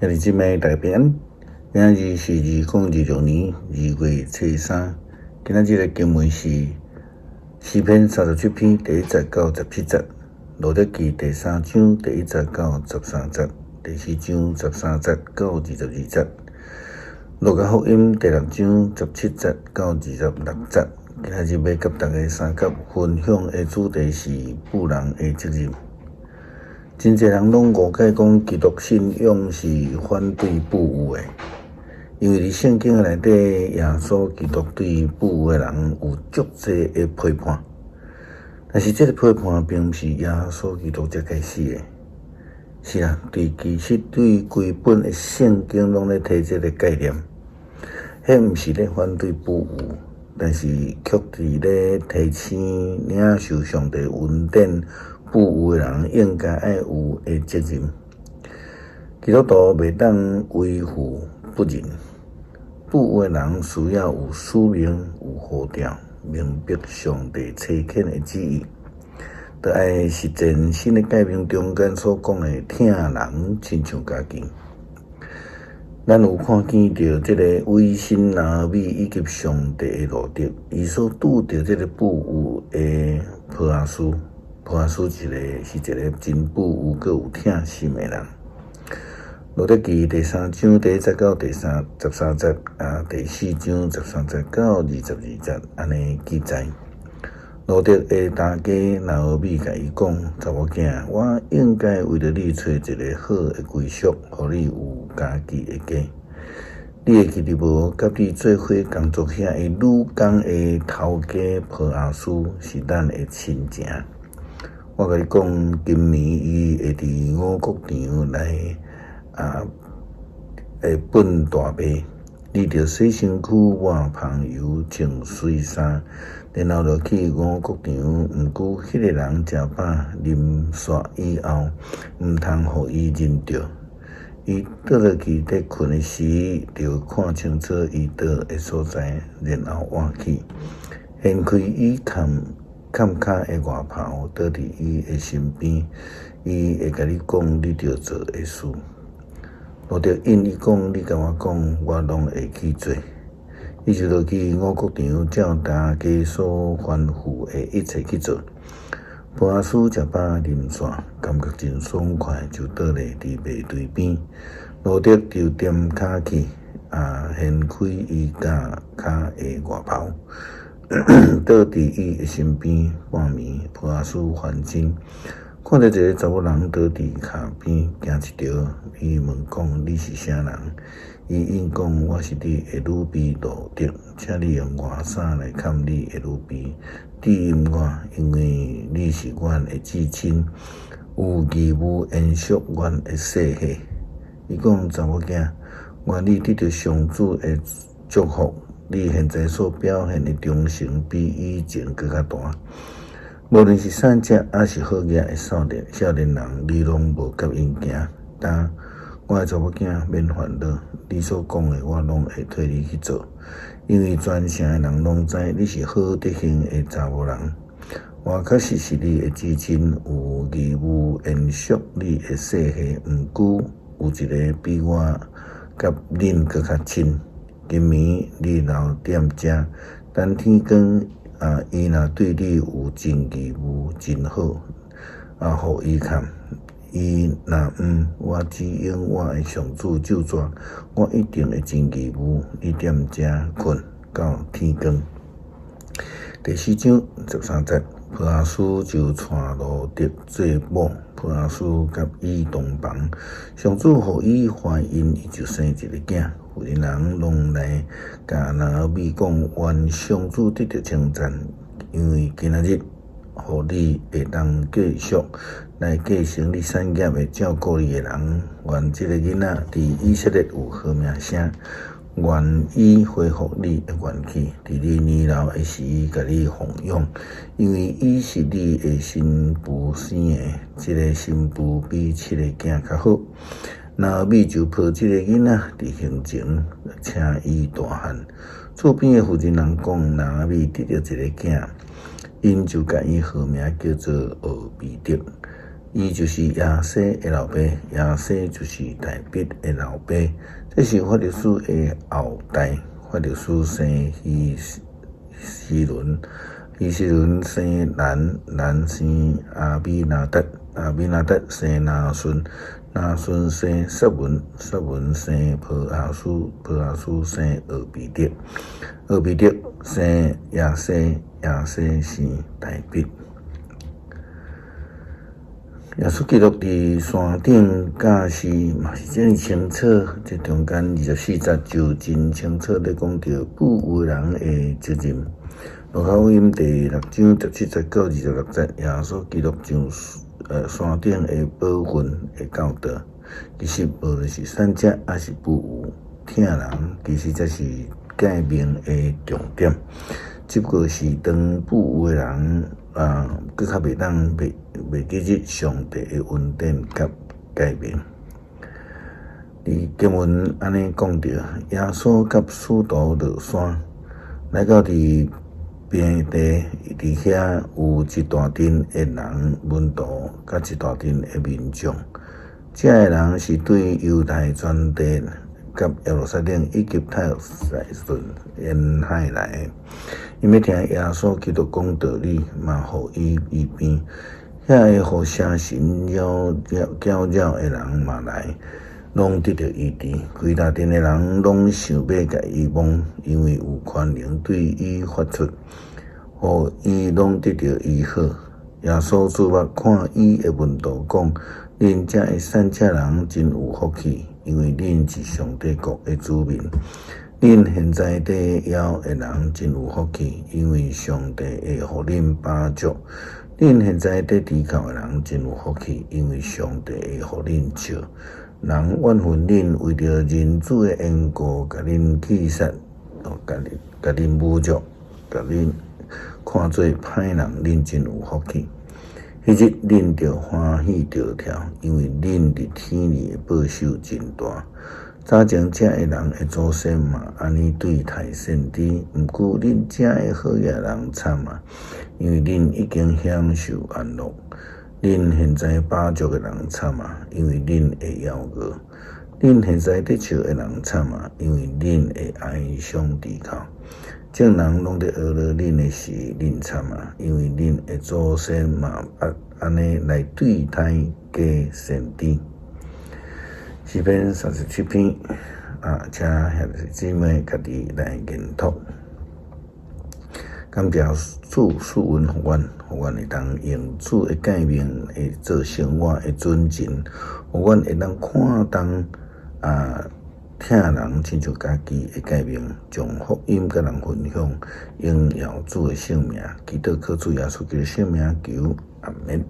兄弟姊妹大家平安，今仔日是2026年2月初三。今仔日的經文是詩篇37篇第1節到17節，路得記第三章第一節到十三節，第四章十三節到22節，路加福音第六章17節到26節。今仔日欲佮大家相佮分享的主題是婦人的責任。真濟人攏誤解講基督信仰是反對婦有的，因為佇聖經內底，耶穌基督對婦有的人有足濟的批判。但是這个批判並毋是耶穌基督才開始的，是啊，對其實對規本的聖經攏咧提這个概念，彼毋是咧反對婦有，但是卻佇咧提醒領受上帝恩典婦有的人應該愛有的責任。基督徒袂當為富不仁，婦有的人需要有使命、有呼召，明白上帝差遣的旨意，著愛實踐新的誡命中間所講的疼人親像家己。咱有看見著這个偽新拿俄米以及上帝的路得，伊所拄著這个婦有的波阿斯。波阿斯一个是一个真富有閣有疼心的人。路得記第三章第一節到第三十三節，啊，第四章十三節到22節，按呢記載。路得的大家拿俄米共伊講：查某囝，我應該為著你揣一个好的歸宿，予你有家己的家。你會記得無？佮你做伙工作遐的女工的頭家波阿斯是咱的親情。我共你講，今暝伊會佇五穀場來啊，會糞大麥。你著洗身軀、抹香油、穿媠衫，然後就去五穀場。毋過，彼个人食飽啉煞以後，毋通予伊認著。伊倒落去佇睏的時，著看清楚伊倒的所在，然後倚起，掀開伊崁崁跤的外袍，倒佇伊的身邊，伊會共你講你著做的事。路得應伊講，你共我講，我攏會去做。伊就落去五穀場，照大家所吩咐的一切去做。波阿斯食飽啉煞，感覺真爽快，就倒咧佇麥堆邊。路得就踮跤去，啊，掀開伊夾跤的外袍，倒佇伊的身邊。半暝，波阿斯翻身，看著一个查某人倒佇跤邊，驚一趒。伊問講：你是啥人？伊應講：我是你的女婢路得，請你用外衫來崁你的女婢，知音我，因為你是阮的至親，有義務延續阮的世系。伊講：查某囝，願你得著上主的祝福。你現在所表現的忠誠比以前閣較大。無論是善者抑是好額的少年少年人，你攏無佮𪜶行。但我的查某囝免煩惱，你所講的我攏會替你去做，因為全城的人攏知你是好德行的查某人。我確實是你的至親，有義務延續你的世系。毋過有一个比我佮恁閣較親。今暝你留踮遮，等天光啊！伊若對你有盡義務，真好啊，予伊崁。伊若毋，我只應我的上主咒詛，我一定會盡義務。你踮遮睏到天光。第四章十三節，波阿斯就娶路得做某，波阿斯佮伊同房，上主予伊懷孕，伊就生一个囝。婦人人攏來共拿俄米講，願上主得著稱讚，因為今仔日予你會當繼續來繼承你產業的照顧你的人，願這个囡仔佇以色列有好名聲，願伊恢復你的元氣，佇你年老的時共你奉養，因為伊是你的新婦生的，這个新婦比七个囝較好。拿俄米就抱這个囡仔佇胸前，請伊大漢。厝邊的婦人人講，拿俄米得著一个囝，𪜶就共伊號名叫做俄備得。伊就是耶西的老爸，耶西就是大衛的老爸。這是法勒斯的後代。法勒斯生希斯崙，希斯崙生蘭，蘭生亞米拿達，亞米拿達生拿順，拿順生撒文，撒文生波阿斯，波阿斯生俄備得，俄備得生耶西，耶西生大衛。耶穌基督佇山頂教示嘛是真清楚，這中間24節就真清楚咧講著富有人的責任。路加福音第六章17節到26節，耶穌基督上山頂的寶訓的教導，其實無論是散者抑是富有，疼人其實才是誡命的重點。只不過是當富有的人啊，閣較袂當袂記得上帝的恩典佮誡命。佇經文按呢講著，耶穌佮使徒落山，來到佇平地，佇遐有一大陣的人門徒，佮一大陣的民眾。遮的人是對猶太全地佮耶路撒冷以及大西頓沿海來的，𪜶欲聽耶穌基督講道理，嘛予伊醫病。遐个予邪神攪攪擾的人嘛來，攏得著醫治。規大陣的人攏想欲共伊摸，因為有權能對伊發出，予伊攏得著醫好。耶穌注目看伊的門徒講：恁遮的散赤人真有福氣，因為恁是上帝國的子民。恁現在得枵的人真有福氣，因為上帝會予恁飽足。恁現在得豬哭的人真有福氣，因為上帝會予恁笑。人怨恨恁，為著人子的緣故，共恁棄殺，共恁侮辱，共恁看做歹人，恁真有福氣。彼日恁著歡喜著跳，因為恁佇天裡的報酬真大。早前遮的人的祖先嘛，按呢對待先知。毋過恁遮的好額人慘啊，因為恁已經享受安樂。恁現在飽足的人慘啊，因為恁會枵餓。恁現在咧笑的人慘啊，因為恁會哀傷啼哭。眾人攏佇呵咾恁的時，恁慘啊，因為恁的祖先嘛捌按呢來對待假先知。詩篇37篇啊，請兄弟姊妹家己來研讀。感謝主賜恩予阮，予阮會當用主的誡命來做生活的準繩，予阮會當看重啊疼人親像家己的誡命，將福音佮人分享，榮耀主的聖名，祈禱靠主耶穌基督聖名求，阿們。